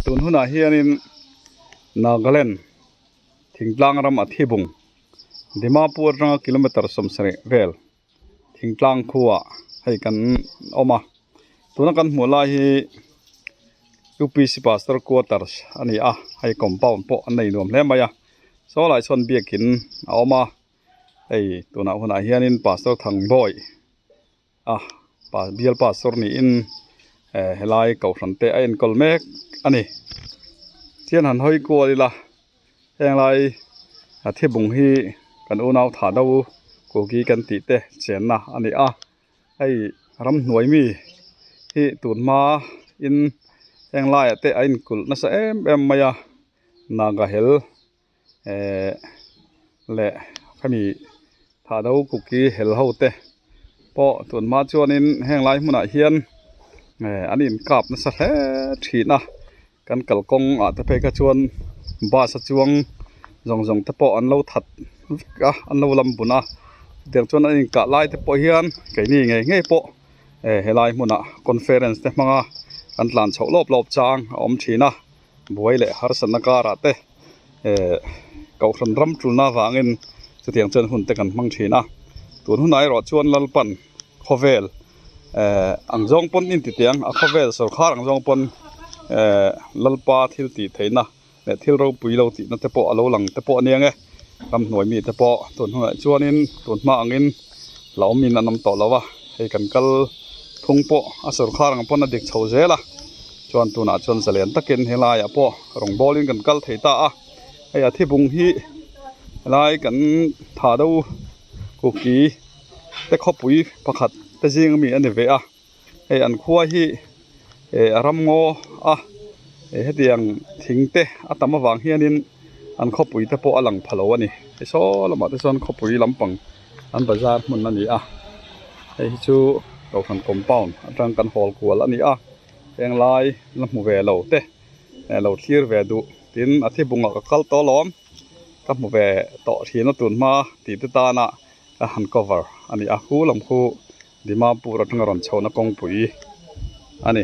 Tun hunah hianin Nagaland thingtlang ram a thibung Dimapur atanga kilometer 70 vel thingtlang khuaah hei kan awm a tuna kan hmuh lai hi U_P_C pastor quarters a ni a hei compound pawh an nei nuam hle mai a saw lai sawn biakin a awm a hei tunah hunah hianin pastor Thangbawi a pa bial pastor niin eh helai kohhran te a enkawl mek a ni chian han hawi kual ila heng lai a thibung hi kan unau thah do kuki kan tih te chenna a ni a hei ramhnuai mi hi tun hma in heng laiah te a inkulh nasa em em mai a naga hel. Ehh leh khami thah do kuki hel ho te pawh tun hma chuanin heng lai hmunah hian eh an inkap nasa hle thin a kan kalkawng ah te phei kha chuan bus a chuang zawng zawng te pawh an lo that vek a an lo lam bun a chutiang chuan an inkah lai te pawh hian keini ngei ngei pawh eh helai hmunah conference te hmanga kan tlan chhoh lawp lawp chang a awm thin a. Buai leh harsatna karah te eh kohhran ram tulna avangin chutiang chuan hun te kan hmang thin a tun hunah erawh chuan Lalpan khawvel eh ang zawng pawn in ti tiang a khawvel sawrkhar ang zawng pawn eh Lalpa thil tih theihna leh thil ropui lo tihna te pawh a lo lang te pawh a nia nge ramhnuai mi te pawh tun hunah chuanin tun hma angin la awmin an awm tawh lo a hei kan kal phung pawh a sawrkhar ang pawn a dik chho zel a. Chuan tunah chuan zalen takin helaiah pawh rawng bawlin kan kal thei ta a hei a thibung hi helai kan tha deuh kuki te khawpui pakhat te zing ami a ni ve a hei an khua hi eh a ram ngaw a eh hetiang thing te a tam avang hianin an khawpui te pawh a lang pha lo a ni hei saw lamah te chuan khawpui lampang an bazar hmun a ni a hei hi chu kohhran compound atang kan hawl kual a ni a. Heng lai la hmu ve lo te eh lo thlir ve duh tin a thi bungah ka kal tawh alawm ka hmu ve tawh thin a tun hma tih te tana ka han cover a ni a khu lam khu Dimapur atanga rawn chhohna kawngpui a ni.